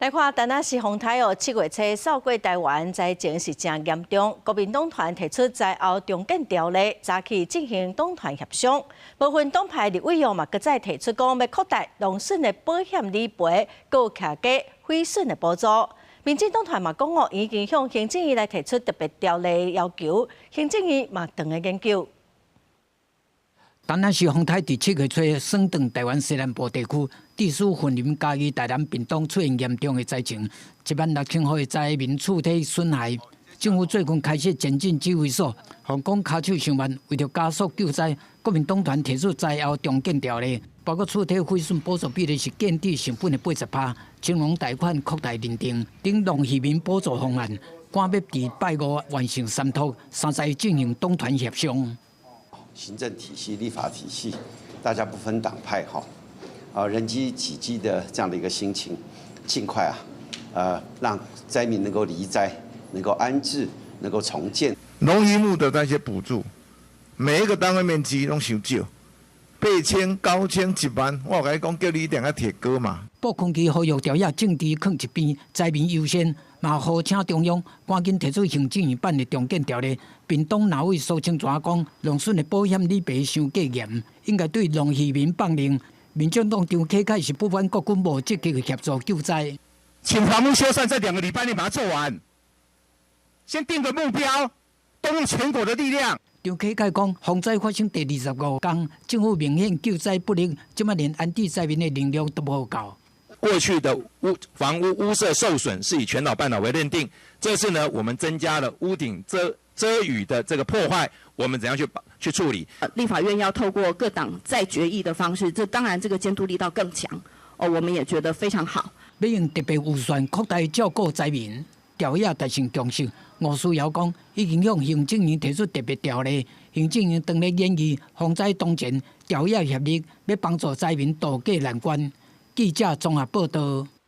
來看，田納西風颱哦，7月初掃過台灣，災情是誠嚴重。國民黨團提出災後重建條例，早起進行黨團協商。部分黨派立委哦嘛，閣再提出講欲擴大農損的保險理賠，閣有徛家毀損的補助。民進黨團嘛講哦，已經向行政院來提出特別條例要求，行政院嘛正咧研究。田納西風颱佇7月初掃斷臺灣西南部地區，致使雲林、嘉義、台南、屏東出現嚴重的災情，1萬6千戶的災民厝體損害。政府最近開設前進指揮所，防講跤手傷慢，為著加速救災，國民黨團提出災後重建條例，包括厝體毀損補助比例是建置成本的80%，青農貸款擴大認定，等農漁民補助方案，趕欲佇拜五完成三讀，30日進行黨團協商。行政體系、立法體系，大家不分黨派哈，啊，人飢己飢的這樣的一個心情，盡快啊，讓災民能夠離災，能夠安置，能夠重建。農漁牧的那些補助，每一個單位面積攏傷少，8千、9千、1萬，我共你講，叫你一定愛提高嘛。布坤基呼籲朝野政治囥一邊，災民優先，嘛呼請中央趕緊提出行政院版的重建條例。屏東藍委蘇清泉講，農損的保險理賠傷過嚴，應該對農漁民放寬。民進黨張啟楷是不滿國軍無積極協助救災，請房屋修繕在2個禮拜內把它做完，先定個目標，動用全國的力量。張啟楷講，風災發生第25天，政府明顯救災不力，這擺連安置災民的能力都無夠。過去的房屋屋舍受損是以全倒半倒為認定，這次呢，我們增加了屋頂遮雨的這個破壞，我們怎樣去處理？立法院要透過各黨再決議的方式，這當然這個監督力道更強。哦，我們也覺得非常好。欲用特別預算擴大照顧災民，朝野達成共識。吳思瑤講，已經向行政院提出特別條例，行政院當咧研議防災當前，朝野協力欲幫助災民渡過難關。記者綜合報道。